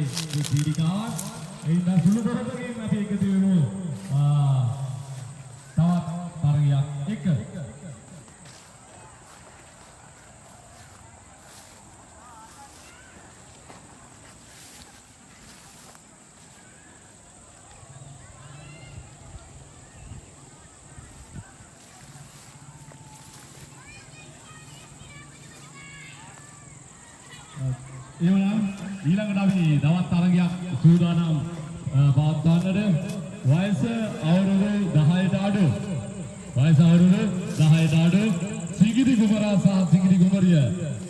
මේ ක්‍රීඩිකාවන්. ඒ හින්දා සුළු මොහොතකින් අපි එකතු වෙමු තවත් තරගයක් එක්ක. එහෙමනම් ඊළඟට අපි තවත් තරගයක් සූදානම් පවත්වන්නට. වයස අවුරුදු 10ට අඩු, වයස අවුරුදු 10ට අඩු සිගිරි කුමරා සහ සිගිරි කුමරිය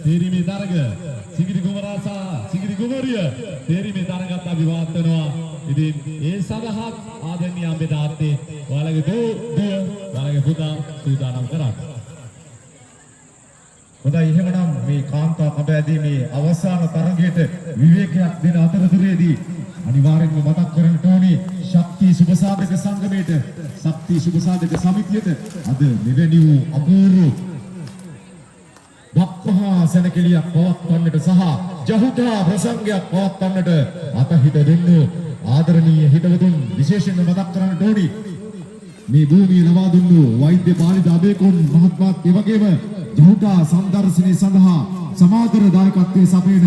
තේරීමේ තරග, සිගිරි කුමරා සහ සිගිරි කුමරිය තේරීමේ තරගත් අපි පවත්වනවා. ඉතින් ඒ සඳහා ආදරණීය අම්මේ තාත්තේ, ඔයාලගේ දූ දුව, ඔයාලගේ පුතා සූදානම් කරන්න. හොඳයි, එහෙමනම් මේ කාන්තා කබ ඇදීමේ අවසාන තරගයට විවේකයක් දෙන අතරතුරේදී අනිවාර්යෙන්ම මතක් කරන්නට ඕනි ශක්ති සුබසාධක සංගමයට, ශක්ති සුබසාධක සමිතියට අද මෙවැනි වූ අපූර්ව බක්මහා සැනකෙළියක් පවත්වන්නට සහ ජහුටා ප්‍රසංගයක් පවත්වන්නට අතහිත දුන්නු ආදරණීය හිතවතුන් විශේෂයෙන්ම මතක් කරන්නට ඕනි. මේ භූමිය ලබා දුන්නු වෛද්‍ය පාලිත අබේකොන් මහත්මයාත්, ඒ වගේම ජහුටා සංදර්ශනය සඳහා සමාදර දායකත්වයේ සපයන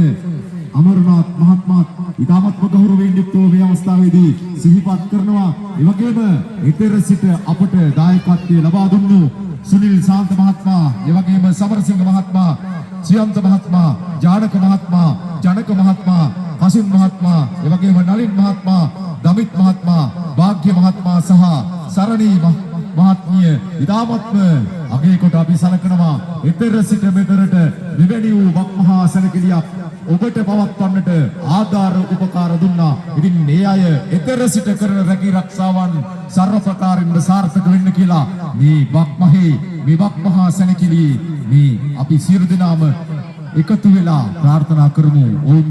අමරනාත් මහත්මයාත් ඉතාමත්ම ගෞරවයෙන් යුක්තව මේ අවස්ථාවේදී සිහිපත් කරනවා. ඒ වගේම ඊතර සිට අපට දායකත්වය ලබා දුන්නු සුනිල් සාන්ත මහත්මයා, ඒ වගේම සමරසිංහ මහත්මයා, සියන්ත මහත්මයා, ජානක මහත්මයා, ජනක මහත්මයා, කසුන් මහත්මයා, ඒ වගේම නලින් මහත්මයා, දමිත් මහත්මයා, භාග්‍ය මහත්මයා සහ සරණී මහත්මිය ඉතාමත්ම අගය කොට අපි සලකනවා. එතෙර සිට මෙතරට මෙවැනි වූ වක්මහා සැනකෙළියක් ඔබට පවත්වන්නට ආධාර උපකාර දුන්නා. ඉතින් මේ අය එතෙර සිට කරන රැකී රක්ෂාවන් සර්ව ප්‍රකාරින්ම සාර්ථක වෙන්න කියලා මේ වක්මහේ, මේ වක්මහා සැනකෙළියේ මේ අපි සියලු දෙනාම එකතු වෙලා ප්‍රාර්ථනා කරමු. ඕම්.